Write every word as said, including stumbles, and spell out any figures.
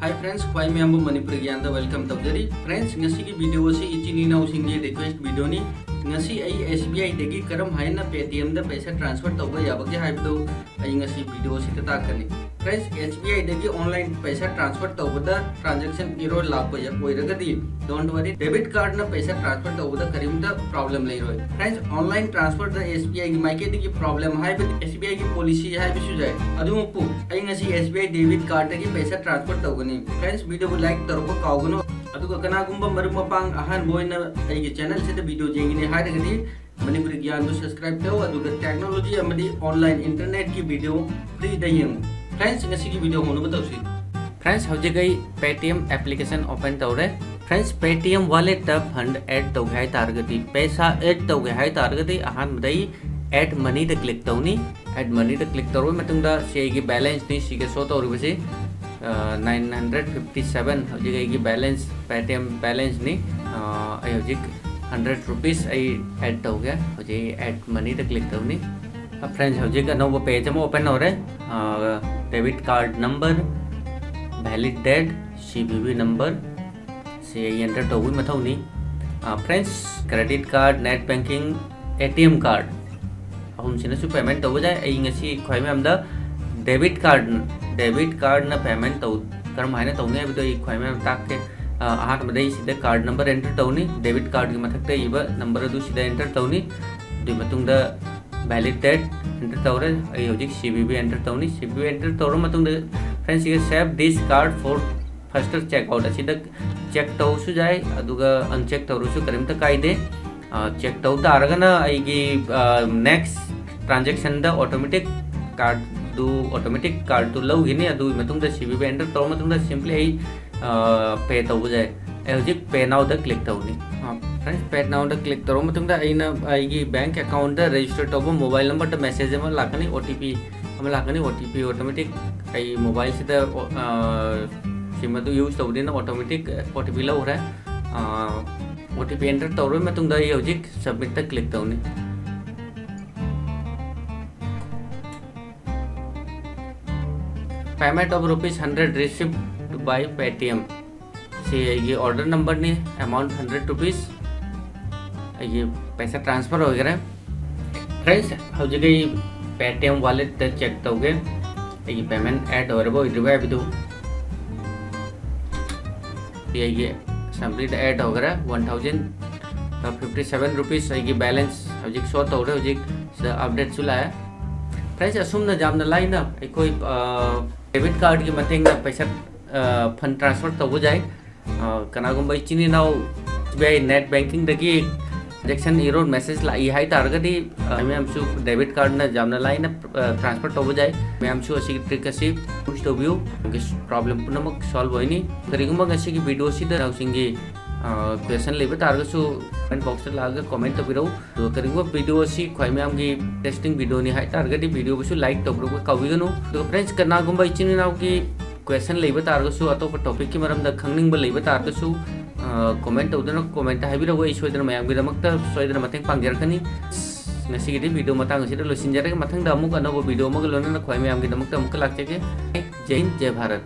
Hi friends, ꯈ꯭ꯋꯥꯏ ꯃꯌꯥꯝꯕꯨ Manipur ꯒ꯭ꯌꯥꯟꯗ welcome ꯇꯧꯖꯔꯤ꯫ Friends, ꯉꯁꯤꯒꯤ video ꯑꯁꯤ ꯏꯆꯤꯟ ꯏꯅꯥꯎꯁꯤꯡꯒꯤ request video ꯅꯤ꯫ ꯉꯁꯤ ꯑꯩ S B I ꯗꯒꯤ ꯀꯔꯝ ꯍꯥꯏꯅ Paytm ꯗ ꯄꯩꯁꯥ transfer ꯇꯧꯕ ꯌꯥꯕꯒꯦ ꯍꯥꯏꯕꯗꯨ ꯑꯩ ꯉꯁꯤ video ꯑꯁꯤꯗ ꯇꯥꯛꯀꯅꯤ꯫ Friends, S B I ꯗꯒꯤ online ꯄꯩꯁꯥ transfer ꯇꯧꯕꯗ transaction error ꯂꯥꯛꯄ ꯑꯣꯏꯔꯒꯗꯤ, don't worry, debit card ꯅ ꯄꯩꯁꯥ transfer ꯇꯧꯕꯗ ꯀꯔꯤꯝꯇ problem ꯂꯩꯔꯣꯏ꯫ Friends, online transfer the S B I ꯒꯤ ꯃꯥꯏꯀꯩꯗꯒꯤ problem ꯍꯥꯏꯕꯗꯤ S B I ꯒꯤ policy ꯍꯥꯏꯕꯁꯨ ꯌꯥꯏ꯫ ꯑꯗꯨꯃꯛꯄꯨ ꯑꯩ ꯉꯁꯤ S B I debit card ꯗꯒꯤ ꯄꯩꯁꯥ transfer ꯇꯧꯒꯅꯤ꯫ Friends, video ꯕꯨ like ꯇꯧꯔꯛꯄ ꯀꯥꯎꯒꯅꯨ꯫ ꯑꯗꯨꯒ ꯀꯅꯥꯒꯨꯝꯕ ꯃꯔꯨꯞ ꯃꯄꯥꯡ ꯑꯍꯥꯟꯕ ꯑꯣꯏꯅ ꯑꯩꯒꯤ channel ꯁꯤꯗ video ꯌꯦꯡꯒꯅꯤ ꯍꯥꯏꯔꯒꯗꯤ, ꯃꯅꯤꯄꯨꯔꯤ ꯒ꯭ꯌꯥꯟꯗꯨ subscribe ꯇꯧ, ꯑꯗꯨꯒ technology ꯑꯃꯗꯤ online internet ꯀꯤ video free ꯗ ꯌꯦꯡꯉꯨ꯫ Friends, ꯉꯁꯤꯒꯤ video ꯍꯧꯅꯕ ꯇꯧꯁꯤ꯫ Friends, ꯍꯧꯖꯤꯛ ꯑꯩ Paytm application open ꯇꯧꯔꯦ꯫ Friends, Paytm wallet ꯇ fund add ꯇꯧꯒꯦ ꯍꯥꯏ ꯇꯥꯔꯒꯗꯤ, ꯄꯩꯁꯥ add ꯇꯧꯒꯦ ꯍꯥꯏ ꯇꯥꯔꯒꯗꯤ, ꯑꯍꯥꯟꯕꯗ ꯑꯩ add money ꯗ click ꯇꯧꯅꯤ꯫ Add money ꯗ click ꯇꯧꯔꯕ ꯃꯇꯨꯡꯗ ꯁꯤ ꯑꯩꯒꯤ balance ꯅꯤ, ꯁꯤꯒ show ꯇꯧꯔꯤꯕꯁꯤ, ꯑ, nine hundred fifty seven ꯍꯧꯖꯤꯛ ꯑꯩꯒꯤ balance, Paytm balance ꯅꯤ꯫ ꯑ, ꯑꯩ ꯍꯧꯖꯤꯛ hundred rupees ꯑꯩ add ꯇꯧꯒꯦ꯫ ꯍꯧꯖꯤꯛ ꯑꯩ add money ꯗ click ꯇꯧꯅꯤ꯫ ꯑ, friends, ꯍꯧꯖꯤꯛ ꯑꯅꯧꯕ page ꯑꯃ open ꯇꯧꯔꯦ꯫ ꯑ, debit card number, valid date, C V V number, ꯁꯤ ꯑꯩ enter ꯇꯧꯕꯒꯤ ꯃꯊꯧꯅꯤ꯫ ꯑ, friends, credit card, net banking, A T M card, ꯑꯍꯨꯝꯁꯤꯅꯁꯨ payment ꯇꯧꯕ ꯌꯥꯏ꯫ ꯑꯩ ꯉꯁꯤ ꯈ꯭ꯋꯥꯏ ꯃꯌꯥꯝꯗ debit card, debit card ꯅ payment ꯇꯧ-, ꯀꯔꯝ ꯍꯥꯏꯅ ꯇꯧꯅꯤ ꯍꯥꯏꯕꯗꯣ ꯑꯩ ꯈ꯭ꯋꯥꯏ ꯃꯌꯥꯝ ꯇꯥꯛꯀꯦ꯫ ꯑ, ꯑꯍꯥꯟꯕꯗ ꯑꯩ ꯁꯤꯗ card number enter ꯇꯧꯅꯤ, debit card ꯀꯤ ꯃꯊꯛꯇ ꯏꯕ number ꯑꯗꯨ ꯁꯤꯗ enter ꯇꯧꯅꯤ꯫ ꯑꯗꯨꯒꯤ ꯃꯇꯨꯡꯗ valid date enter ꯇꯧꯔꯦ꯫ ꯑꯩ ꯍꯧꯖꯤꯛ C V V enter ꯇꯧꯅꯤ꯫ C V V enter ꯇꯧꯔ ꯃꯇꯨꯡꯗ, friends, ꯁꯤꯒ save this card for faster checkout ꯑꯁꯤꯗ check ꯇꯧꯔꯁꯨ ꯌꯥꯏ, ꯑꯗꯨꯒ uncheck ꯇꯧꯔꯁꯨ ꯀꯔꯤꯝꯇ ꯀꯥꯏꯗꯦ꯫ ꯑ, check ꯇꯧ ꯇꯥꯔꯒꯅ ꯑꯩꯒꯤ, ꯑ, next transaction ꯗ automatic card ꯗꯨ, automatic card ꯗꯨ ꯂꯧꯈꯤꯅꯤ꯫ ꯑꯗꯨꯒꯤ ꯃꯇꯨꯡꯗ C V V enter ꯇꯧꯔ ꯃꯇꯨꯡꯗ simply ꯑꯩ, ꯑ, pay ꯇꯧꯕ ꯌꯥꯏ꯫ ꯑꯩ ꯍꯧꯖꯤꯛ pay now ꯗ click ꯇꯧꯅꯤ꯫ ꯑ, friends, pay now ꯗ click ꯇꯧꯔ ꯃꯇꯨꯡꯗ ꯑꯩꯅ ꯑꯩꯒꯤ bank account ꯗ register ꯇꯧꯕ mobile number ꯗ message ꯑꯃ ꯂꯥꯛꯀꯅꯤ, O T P ꯑꯃ ꯂꯥꯛꯀꯅꯤ꯫ O T P automatic ꯑꯩ mobile ꯁꯤꯗ, ꯑ, sim ꯑꯗꯨ use ꯇꯧꯕꯅꯤꯅ automatic O T P ꯂꯧꯈ꯭ꯔꯦ꯫ ꯑ, O T P enter ꯇꯧꯔꯕ ꯃꯇꯨꯡꯗ ꯑꯩ ꯍꯧꯖꯤꯛ submit ꯇ click ꯇꯧꯅꯤ꯫ Payment of rupees hundred received to By Paytm꯫ ꯁꯤ ꯑꯩꯒꯤ order numberꯅꯤ, amount hundred rupees꯫ ꯑꯩꯒꯤ ꯄꯩꯁꯥ transfer ꯑꯣꯏꯈꯔꯦ꯫ Friends, ꯍꯧꯖꯤꯛ ꯑꯩ Paytm walletꯇ check ꯇꯧꯒꯦ, ꯑꯩꯒꯤ payment add ꯑꯣꯏꯔꯕ ꯑꯣꯏꯗ꯭ꯔꯤꯕ ꯍꯥꯏꯕꯗꯨ꯫ ꯁꯤ ꯑꯩꯒꯤ summary ꯗ add ꯇꯧꯈ꯭ꯔꯦ, one thousand fifty seven rupees ꯑꯩꯒꯤ balance ꯍꯧꯖꯤꯛ show ꯇꯧꯔꯦ꯫ ꯍꯧꯖꯤꯛ ꯁꯤꯗ updateꯁꯨ ꯂꯥꯛꯑꯦ꯫ Friends, ꯑꯁꯨꯝꯅ ꯌꯥꯝꯅ ꯂꯥꯏꯅ ꯑꯩꯈꯣꯏ, ꯑ, debit cardꯀꯤ ꯃꯇꯦꯡꯅ ꯄꯩꯁꯥ, ꯑ, fund transfer ꯇꯧꯕ ꯌꯥꯏ꯫ ꯑ, ꯀꯅꯥꯒꯨꯝꯕ ꯏꯆꯤꯟ ꯏꯅꯥꯎ S B I net bankingꯗꯒꯤ transaction error message ꯂꯥꯛꯏ ꯍꯥꯏ ꯇꯥꯔꯒꯗꯤ, ꯑ, ꯃꯌꯥꯝꯁꯨ debit cardꯅ ꯌꯥꯝꯅ ꯂꯥꯏꯅ, ꯑ, transfer ꯇꯧꯕ ꯌꯥꯏ꯫ ꯃꯌꯥꯝꯁꯨ ꯑꯁꯤꯒꯤ trick ꯑꯁꯤ use ꯇꯧꯕꯤꯌꯨ, problem ꯄꯨꯝꯅꯃꯛ solve ꯑꯣꯏꯅꯤ꯫ ꯀꯔꯤꯒꯨꯝꯕ ꯉꯁꯤꯒꯤ videoꯁꯤꯗ ꯅꯍꯥꯁꯤꯡꯒꯤ, ꯑ, question ꯂꯩꯕ ꯇꯥꯔꯒꯁꯨ comment boxꯇ ꯂꯥꯛꯑꯒ comment ꯇꯧꯕꯤꯔꯛꯎ꯫ ꯑꯗꯨꯒ ꯀꯔꯤꯒꯨꯝꯕ video ꯑꯁꯤ ꯈ꯭ꯋꯥꯏ ꯃꯌꯥꯝꯒꯤ interesting videoꯅꯤ ꯍꯥꯏ ꯇꯥꯔꯒꯗꯤ videoꯕꯨꯁꯨ like ꯇꯧꯕꯤꯔꯛꯄ ꯀꯥꯎꯕꯤꯒꯅꯨ꯫ ꯑꯗꯨꯒ friends, ꯀꯅꯥꯒꯨꯝꯕ ꯏꯆꯤꯟ ꯏꯅꯥꯎꯒꯤ question ꯂꯩꯕ ꯇꯥꯔꯒꯁꯨ, ꯑꯇꯣꯞꯄ topicꯀꯤ ꯃꯔꯝꯗ ꯈꯪꯅꯤꯡꯕ ꯂꯩꯕ ꯇꯥꯔꯒꯁꯨ, ꯑ, comment ꯇꯧꯗꯨꯅ commentꯇ ꯍꯥꯏꯕꯤꯔꯛꯎ꯫ ꯑꯩ ꯁꯣꯏꯗꯅ ꯃꯌꯥꯝꯒꯤꯗꯃꯛꯇ ꯁꯣꯏꯗꯅ ꯃꯇꯦꯡ ꯄꯥꯡꯖꯔꯛꯀꯅꯤ꯫ ꯉꯁꯤꯒꯤꯗꯤ video ꯃꯇꯥꯡ ꯑꯁꯤꯗ ꯂꯣꯏꯁꯤꯟꯖꯔꯒꯦ꯫ ꯃꯊꯪꯗ ꯑꯃꯨꯛ ꯑꯅꯧꯕ video ꯑꯃꯒ ꯂꯣꯏꯅꯅ ꯈ꯭ꯋꯥꯏ ꯃꯌꯥꯝꯒꯤꯗꯃꯛꯇ ꯑꯃꯨꯛꯀ ꯂꯥꯛꯆꯒꯦ꯫ ꯖꯩ ꯍꯤꯟꯗ, ꯖꯩ ꯚꯥꯔꯠ꯫